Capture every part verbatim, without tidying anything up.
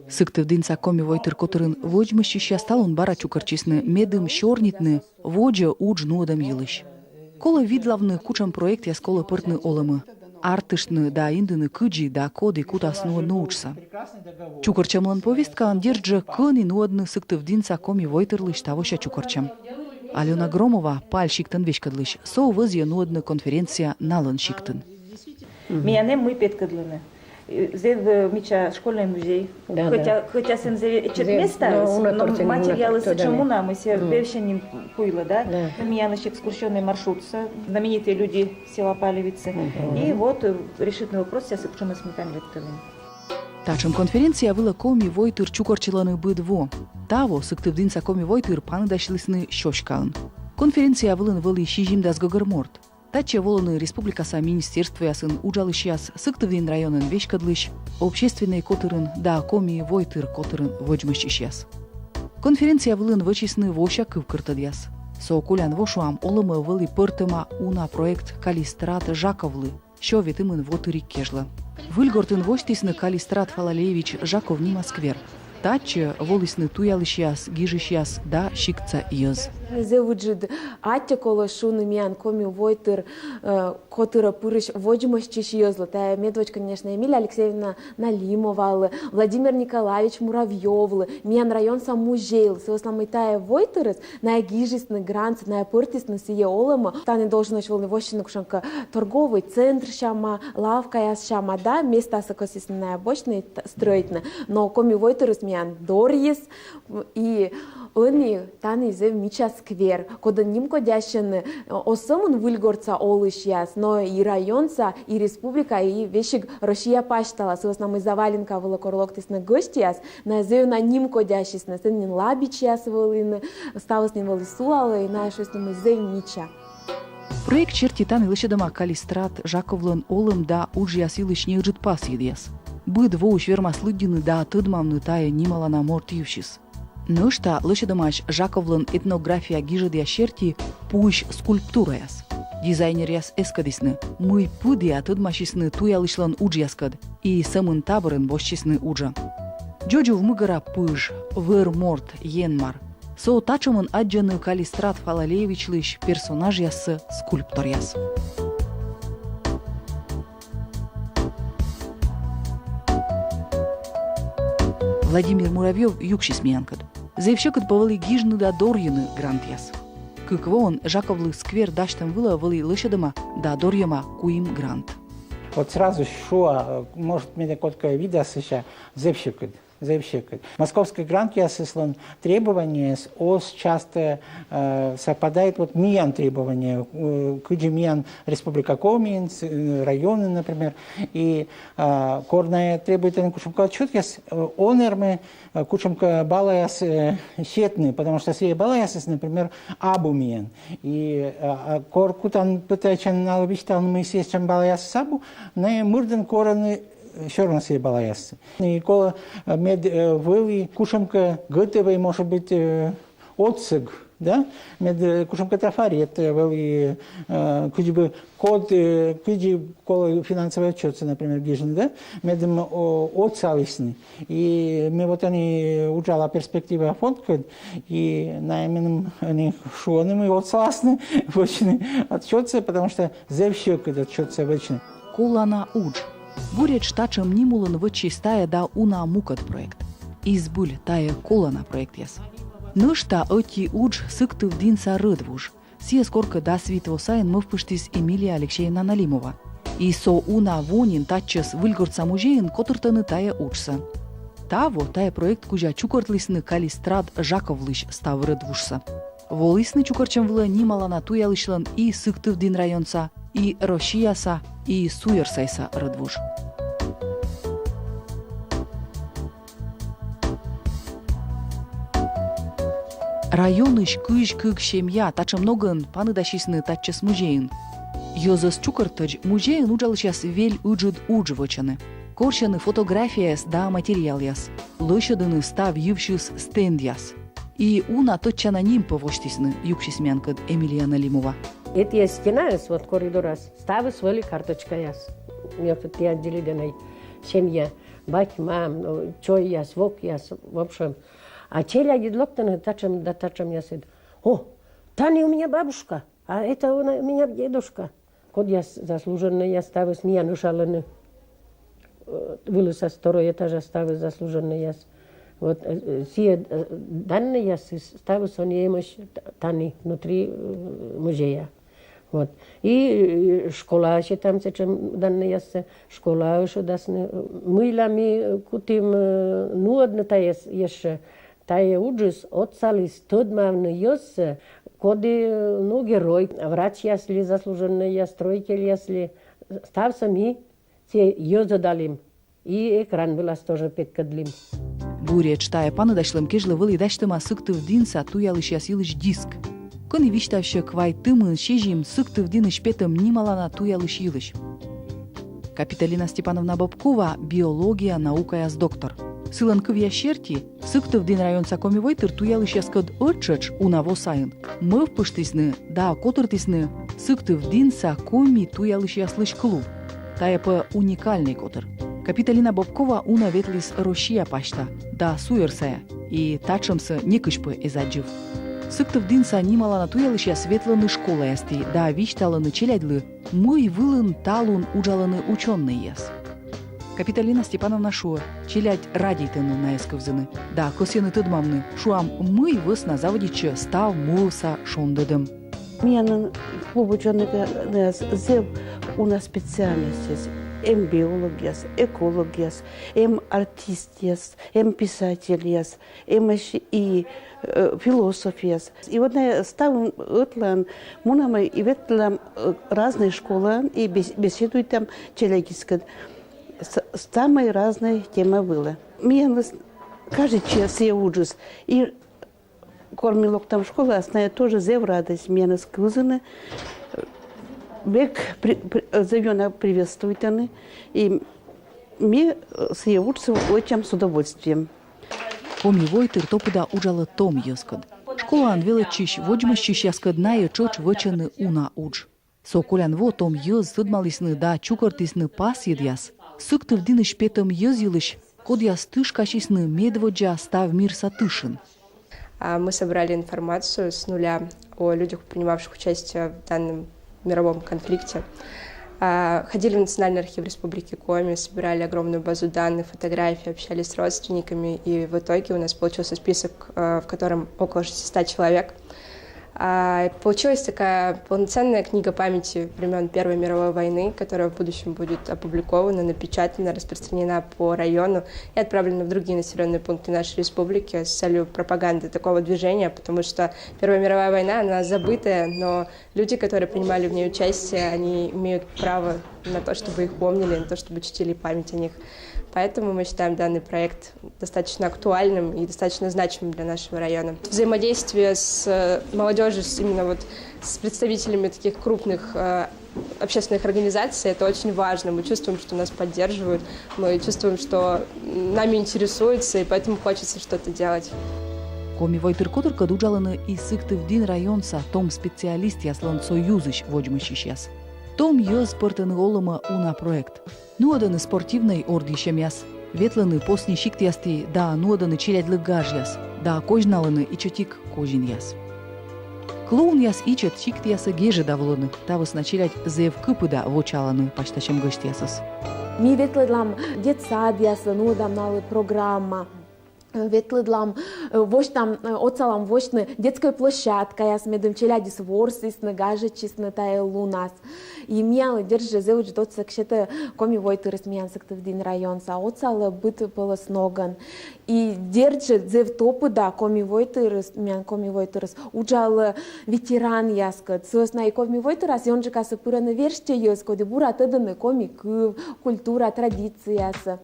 Сыктывдінса Коми войтыр котырын водзмӧстчысьяс талун бара чукӧртчисны, медым сёрнитны водзӧ удж нуӧдӧм йылысь. Колӧ видлавны, кутшӧм проектъяс колӧ пӧртны олӧмӧ, артыштны да индыны, кыдзи да коді кутас нуӧдны уджсӧ. Чукӧртчӧмлӧн повесткаын, дерт жӧ, кӧні нуӧдны Сыктывдінса Коми войтырлысь тавося чукӧртчӧм. Алёна Громова, Паль сиктӧн веськӧдлысь, со вӧзйӧ нуӧдны конференция налӧн сиктын. Миянӧ мый петкӧдлыны. Э, зэв, э, мича школьный музей. Да, хотя, да. Хотя сэн зэв ичӧт места, но материалыс сэтшӧм уна, мый сэ вевсянь нин куйлӧ, да? Да. Миянлысь экскурсионный маршрутсӧ, знаменитые люди села Палевицы. И вот, э, решитны вопросъяс, кутшӧмӧс ми там лэпталім. Татшӧм конференция вылӧ Коми войтыр чукӧртчылӧны быд во. Таво Сыктывдінса Коми войтыр паныдасьлісны сёськаын. Конференция вылын вӧлі сизимдас гӧгӧр морт. Татчӧ волӧны республикаса министерствоясын уджалысьяс, Сыктывдін районӧн веськӧдлысь, общественнӧй котырын да Коми войтыр котырын водзмӧстчысьяс. Конференция вылын вӧчисны вося кывкӧртӧдъяс. Со колян во, шуам, олӧмӧ вӧлі пӧртӧма уна проект Каллистрат Жаковлы сё ветымын во тыриг кежлӧ. Выльгортын восьтісны Каллистрат Фалалеевич Жаков нима сквер. Татчӧ волісны туялысьяс, гижысьяс да сиктса йӧз. Зэв ыджыд аттьӧ колӧ шуны миян Коми войтыр, э, котырӧ пырысь водзмӧстчысь йӧзлы. Тайӧ медводз, конечно, Эмилия Алексеевна Налимовалы, Владимир Николаевич Муравьёвлы, миян районса музейлы. Сы вӧсна мый тайӧ войтырыс, найӧ гижисны грантсӧ, найӧ пӧртісны сійӧ олӧмӧ. Тані должен вӧлі воссьыны кутшӧмкӧ торговый центр сяма, лавкаяс сяма, да, местасӧ кӧсйисны найӧ босьтны, т-, стрӧитны. Но Коми войтырыс миян дорйис, и ӧні тані зэв мича сквер, кодӧн нимкодясьӧны, э, оз сӧмын Выльгортса олысьяс, но и районса, и республика, и весиг Россия пасьтала. Сы вӧсна мый заваленка вылӧ кор локтісны гӧсьтъяс, найӧ зэв уна нимкодясисны, сэн нин лабичьяс вӧліны, ставыс нин вӧлі сулалӧ, и найӧ шуисны, мый зэв мича. Проект серти тані лӧсьӧдӧма Каллистрат Жаковлӧн олӧм да уджъяс йылысь неыджыд пасйӧдъяс. Быд воысь вермас лыддьыны да тӧдмавны тайӧ нималана морт йывсьыс. Нӧшта лӧсьӧдӧмаӧсь Жаковлӧн этнография гижӧдъяс серти пуысь скульптураяс. Дизайнеръяс эскӧдісны, мый пыдіа тӧдмасисны туялысьлӧн уджъяскӧд и сӧмын та бӧрын босьтчисны уджӧ. Дзодзув мыгӧра пыж, вӧр морт, Енмар. Со татшӧмӧн аддзӧны Каллистрат Фалалеевичлысь персонажъяссӧ скульпторъяс. Владимир Муравьёв юксис миянкӧд. Зэв сьӧкыд пӧ вӧлі гижны да дорйыны грантъяс. Кык воӧн Жаковлы сквер дасьтӧм вылӧ вӧлі лӧсьӧдӧма да дорйӧма куим грант. Вот сразу шуа, может, менӧ кодкӧ видас сэсся, зэв сьӧкыд. Зэв сьӧкыд. Московскӧй грантъясыслӧн требованиеыс оз часто, э, совпадает вот миян требование, э, кыдзи миян Республика Комиын, с-, э, районын, например. И, э, кор найӧ требуйтӧны кутшӧмкӧ отчётъяс, э, онӧрмӧ, э, кутшӧмкӧ балаяс, э, сетны, потому что сійӧ балаясыс, например, абу миян. И, э, а кор кутан пытайтчан налы висьтавны, мый сэтшӧм балаясыс абу, найӧ мырдӧн корӧны, э, всё равно сійӧ балаяссӧ. И колӧ, э, мед, э, вӧлі кутшӧмкӧ готовӧй, может быть, э, отсӧг, да? Мед, э, кутшӧмкӧ трафарет, э, вӧлі, э, кыдзи бы код, э, кыдзи колӧ финансовӧй отчётсӧ, например, гижны, да? Медым, о, отсалісны. И ме вот ӧні уджала «Перспектива» фондкӧд, и найӧ меным ӧні шуӧны, мый отсаласны вӧчны отчётсӧ, потому что зэв сьӧкыд отчётсӧ вӧчны. Колана удж. Буретш татшӧм ним улын вӧчсис тайӧ да уна мукӧд проект. И збыль, тайӧ колана проектъяс. Нӧшта ӧти удж — Сыктывдінса рӧдвуж. Сійӧс коркӧ дас вит во сайын мӧвпыштіс Эмилия Алексеевна Налимова. И со уна во нин татчӧс, Выльгортса музейын, котыртӧны тайӧ уджсӧ. Таво тайӧ проект кузя чукӧртлісны Каллистрат Жаковлысь став рӧдвужсӧ. Волісны чукӧртчӧм вылӧ нималана туялысьлӧн и Сыктывдін районса, и Россияса, и суйӧрсайса рӧдвуж. Районысь кызь кык семья, татшӧм ногӧн, паныдасисны татчӧс музейын. Йӧзӧс чукӧрттӧдз музейын уджалысьяс вель ыджыд удж вӧчӧны. Корсьӧны фотографияяс да материалъяс. Лӧсьӧдӧны став йывсьыс стендъяс. И уна тӧдчана ним пӧ восьтісны, юксис миянкӧд Эмилия Налимова. Этійӧ стенаыс, вот коридорас, ставыс вӧлі карточкаяс. Ме вот тіянлы дзирӧда на Семья, бать, мам, ну, чойяс, вокъяс, в общем. А челядьыд локтӧны татшӧм да татшӧмъясыд. О, тані у меня бабушка, а это у меня дедушка. Кодъяс заслуженнӧйяс, ставыс миян ӧшалӧны. Э, вылысас второй этажас ставыс заслуженнӧйяс. Вот, э, э, сійӧ, э, даннӧйясыс ставыс он эмӧсь т-, тані, внутри, э, музея. Вот. И, э, школаӧ сетам сэтшӧм даннӧйяссӧ, школаӧ ӧшӧдасны, э, мыйла ми, э, кутім, э, нуӧдны тайӧс ещӧ, тайӧ уджыс отсаліс тӧдмавны йӧзсӧ, коді, э, ну, герой, врачьяс ли, заслуженнӧйяс, строительяс ли, ставсӧ ми сійӧ йӧзӧдалім. И экран вылас тоже петкӧдлім. Буретш тайӧ паныдасьлӧм кежлӧ вӧлі дасьтӧма Сыктывдінса туялысьяс йылысь диск, кӧні висьтавсьӧ квайтымын сизим Сыктывдінысь петӧм нималана туялысь йылысь. Капитолина Степановна Бобкова — биология наукаяс доктор. Сылӧн кывъяс серти, Сыктывдін районса Коми войтыр туялысьяскӧд ӧттшӧтш уна во сайын мӧвпыштісны да котыртісны Сыктывдінса коми туялысьяслысь клуб. Тайӧ пӧ уникальнӧй котыр. Капитолина Бобкова уна ветліс Россия пасьта да суйӧр сайӧ, и татшӧмсӧ некысь пӧ эз аддзыв. Сыктывдінса нималана туялысьяс ветлӧны школаясті да висьталӧны челядьлы, мый вылын талун уджалӧны учёнӧйяс. Капитолина Степановна шуӧ, челядь радейтӧны найӧс кывзыны да кӧсйӧны тӧдмавны, шуам, мый вӧсна заводитчӧ став муывса шондӧдӧм. Миян клуб учёнӧйяс зэв уна специальностьяс: эм биологъяс, экологъяс, эм артистъяс, эм писательяс, эмӧсь и, э, философъяс. И вот на ставӧн ӧтлаын мунам и ветлам, э, разнӧй школаӧ и бес-, беседуйтам челядьыскӧд. С-, самӧй разнӧй тема вылӧ. Миянлы кажитчӧ сійӧ уджыс. И кор ми локтам школаас, найӧ тоже зэв радӧсь миянӧс кывзыны, век при-, при-, зэв ёна приветствуйтӧны. И ми, э, сійӧ уджсӧ вӧчам с удовольствием. Коми войтыр топыда уджалӧ том йӧзкӧд. Школаын велӧдчысь водзмӧстчысьяскӧд найӧ тшӧтш вӧчӧны уна удж. Со колян во том йӧз тӧдмалісны да чукӧртісны пасйӧдъяс Сыктывдінысь петӧм йӧз йылысь, кодъяс тышкасисны медводдза став мирса тышын. А, мы собрали информацию с нуля о людях, принимавших участие в данном мировом конфликте. А, ходили в Национальный архив Республики Коми, собирали огромную базу данных, фотографии, общались с родственниками, и в итоге у нас получился список, э, в котором около шестисот человек. А, получилась такая полноценная книга памяти времён Первой мировой войны, которая в будущем будет опубликована, напечатана, распространена по району и отправлена в другие населённые пункты нашей республики с целью пропаганды такого движения, потому что Первая мировая война, она забытая, но люди, которые принимали в ней участие, они имеют право на то, чтобы их помнили, на то, чтобы чтили память о них. Поэтому мы считаем данный проект достаточно актуальным и достаточно значимым для нашего района. Взаимодействие с, э, молодёжью, с, именно вот с представителями таких крупных, э, общественных организаций, это очень важно. Мы чувствуем, что нас поддерживают, мы чувствуем, что нами интересуются, и поэтому хочется что-то делать. Коми войтыр котыркӧд уджалӧны и Сыктывдін районса том специалистъяслӧн союзысь водзмӧстчысьяс. Том йӧз пӧртӧны олӧмӧ уна проект. Нуӧдӧны спортивнӧй ордйысьӧмъяс, ветлӧны посни сиктъясті да нуӧдӧны челядьлы гажъяс, да козьналӧны ичӧтик козинъяс. Клоунъяс ичӧт сиктъясӧ гежӧда волӧны, та вӧсна челядь зэв кыпыда вочаалӧны пасьтасьӧм гӧсьтъясӧс. Ми ветлӧдлам детсадъясӧ, нуӧдам налы программа. Ветлӧдлам, э, восьтам, э, отсалам восьтны детскӧй площадкаяс, медым челядьыс ворсісны, гажӧдчисны тайӧ лунас. И миянлы, дерт жӧ, зэв ыджыд отсӧг сетӧ Коми войтырыс миян Сыктывдін районса, отсалӧ быд пӧлӧс ногӧн. И, дерт жӧ, зэв топыда Коми войтырыс, миян Коми войтырыс уджалӧ ветеранъяскӧд. Сы вӧсна и Коми войтырас ёнджыкасӧ пырӧны верстьӧ йӧз, коді бура тӧдӧны коми кыв, культура, традициясӧ.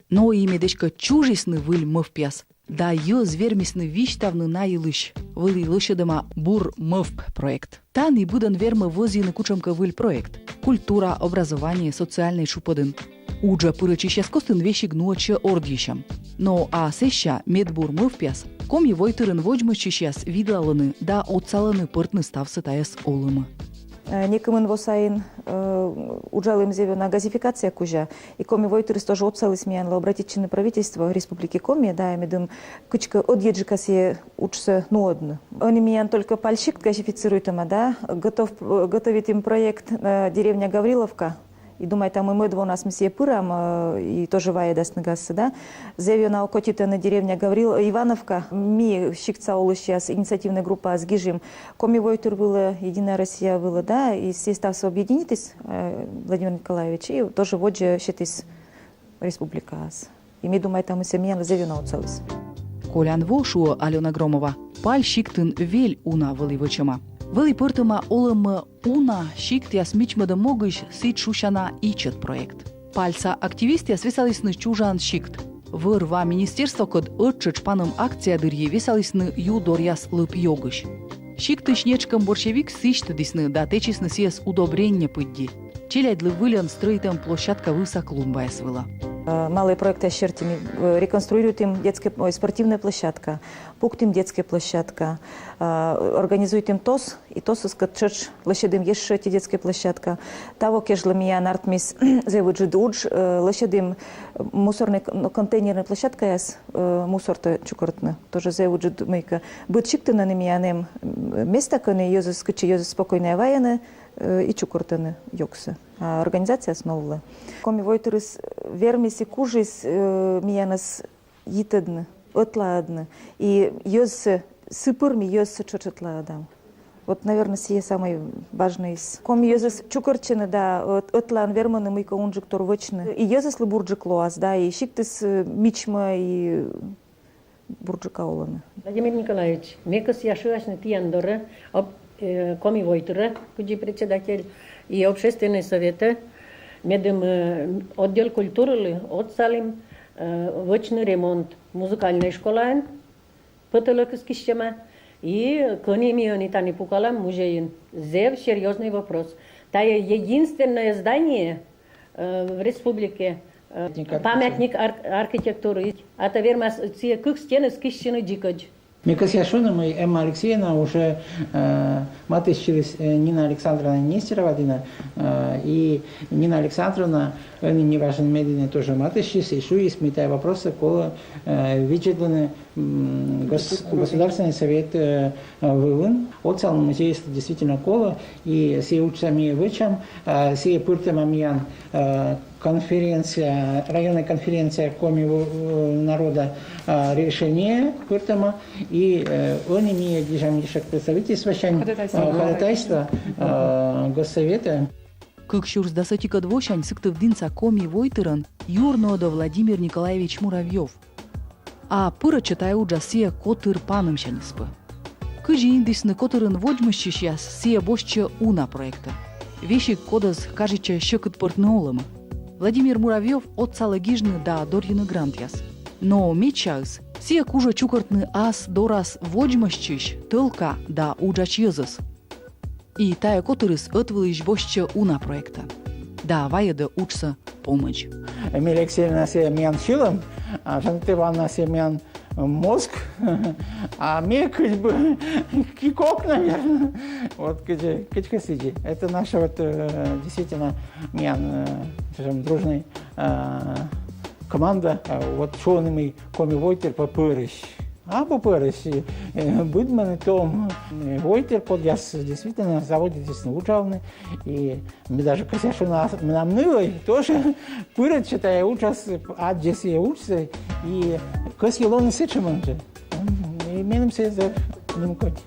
Но и мед эськӧ чужисны выль мӧвпъяс да йӧз вермисны висьтавны на йылысь, вӧлі лӧсьӧдӧма «Бур мӧвп» проект. Тані быдӧн вермӧ вӧзйыны кутшӧмкӧ выль проект: культура, образование, социальнӧй шупӧдын. Уджӧ пырӧдчысьяс костын весиг нуӧдсьӧ ордйысьӧм. Но а сэсся медбур мӧвпъяс Коми войтырын водзмӧстчысьяс видлалӧны да отсалӧны пӧртны ставсӧ тайӧс олӧмӧ. Э, некымын во сайын, э, уджалім зэв ёна газификация кузя. И Коми войтырыс тоже отсаліс миянлы обратитчыны правительство Республики Коми, да, медым кыдзкӧ ӧдйӧджыка сійӧ уджсӧ нуӧдны. Ӧні миян только паль сикт газифицируйтӧма, да, готов, э, готовитім проект, э, деревня Гавриловка. И думайтам, мый мӧд вонас ми сійӧ пырам, э, и тоже вайӧдасны газсӧ, да. Зэв ёна окотитӧны деревня Гаврил-, Ивановка. Ми, сиктса олысьяс, инициативнӧй группаас гижим Коми войтыр вылӧ, Единая Россия вылӧ, да, и сійӧ ставсӧ объединитіс, э, Владимир Николаевич, и тоже водзӧ сетіс республикаас. И ми думайтам, мый сійӧ миянлы зэв ёна отсаліс. Колян во, шуӧ Алёна Громова, паль сиктын вель уна вӧлі вӧчӧма. Вӧлі пӧртӧма олӧмӧ уна сиктъяс мичмӧдӧм могысь сідз шусяна ичӧт проект. Пальса активистъяс весалісны чужан сикт. Вӧр-ва министерствокӧд ӧттшӧтш паным акция дырйи весалісны ю доръяс лып-ёгысь. Сиктысь нетшкӧм борсьӧвиксӧ сісьтӧдісны да тэчисны сійӧс удобренньӧ пыдди. Челядьлы выльӧн стрӧитӧм площадка вывса клумбаяс вылӧ. Э, малӧй проектъяс серти ми, э, реконструируйтім детскӧй, ой, спортивнӧй площадка, пуктім детскӧй площадка, э, организуйтім ТОС, и ТОС-ыскӧд тшӧтш лӧсьӧдім ещӧ ӧти детскӧй площадка. Таво кежлӧ миян артмис зэв ыджыд удж, э, лӧсьӧдім мусорнӧй к-, ну, контейнернӧй площадкаяс, э, мусортӧ чукӧртны. Тоже зэв ыджыд мыйкӧ. Быд сиктын ӧні миян эм, м, места, кӧні йӧзыс, кытчӧ йӧзыс спокойнӧя вайӧны, э, и чукӧртӧны ёгсӧ. А организацияыс новлӧ. Коми войтырыс вермис и кужис, э, миянӧс йитӧдны, ӧтлаӧдны. И йӧзсӧ, сы пыр ми йӧзсӧ тшӧтш ӧтлаӧдам. Вот, наверно, сійӧ самӧй важнӧйыс. Коми йӧзыс чукӧртчӧны да ӧт-, ӧтлаӧн вермӧны мыйкӧ унджыктор вӧчны. И йӧзыслы бурджык лоас, да, и сиктыс, э, мичмӧ, и бурджыка олӧны. Владимир Николаевич, ме кӧсъя шыасьны тіян дорӧ, об-, э, Коми войтырӧ, кыдзи председатель, и общественнӧй сӧветӧ, медым, э, отдел культурылы отсалім, э, вӧчны ремонт музыкальнӧй школаын, пӧтӧлӧкыс киссьӧма, и кӧні ми ӧні тані пукалам музейын. Зэв серьёзнӧй вопрос. Тайӧ единственное здание, э, в республике, э, памятник арх-, архитектуры. А то вермас сійӧ кык стеныс киссьыны дзикӧдз. Ме кӧсъя шуны, мый Эмма Алексеевна уже, э, матыстчыліс, э, Нина Александровна Нестерова дінӧ, э, и Нина Александровна ӧні неважӧн ме дінӧ тоже матыстчис, и шуис, мый тайӧ вопроссӧ колӧ, э, видзӧдлыны, м, гос-, Государственнӧй Совет, э, вылын. Отсавны музейыс действительно колӧ, и сійӧ уджсӧ ми вӧчам, э, сійӧ пыртӧма миян, э, конференция, районнӧй конференция коми, э, народа, э, решение пыртӧма, и, э, ӧні ми гижам ещӧ представительствосянь, э, ходатайство, э, Госсоветӧ. Кык сюрс дас ӧтикӧд восянь Сыктывдінса Коми войтырӧн юрнуӧдӧ Владимир Николаевич Муравьёв. А пырӧдчӧ тайӧ уджас сійӧ котыр панӧмсяньыс пӧ. Кыдзи индісны котырын водзмӧстчысьяс, сійӧ босьтчӧ уна проектӧ. Весиг кодӧс кажитчӧ сьӧкыд пӧртны олӧмӧ. Владимир Муравьёв отсалӧ гижны да дорйыны грантъяс. Но медсяыс, сійӧ кужӧ чукӧртны ас дорас водзмӧстчысь, тӧлка да уджач йӧзӧс. И тайӧ котырыс ӧтвылысь босьтчӧ уна проектӧ да вайӧдӧ уджсӧ помӧдз. Эмилия Алексеевна сійӧ миян сьӧлӧм, а Жанна Ивановна сійӧ миян мозг, а ме как бы кикок, наверное. Вот кыдзи, кыдзи сідзи. Это наша вот, э, действительно миян, э, скажем, дружный, э, команда. Э, вот шуӧны, мый Коми войтыр пӧ пӧрысь. Абу пӧрысь, э, быдмӧны том, э, войтыр, кодъяс действительно заводитісны уджавны, и ме даже кӧсъя шуны, а менам нывӧй тоже пырӧдчӧ тайӧ уджас, аддзӧ сійӧ уджсӧ, и кӧсйӧ лоны сэтшӧмӧн жӧ. И меным сійӧ зэв нимкодь.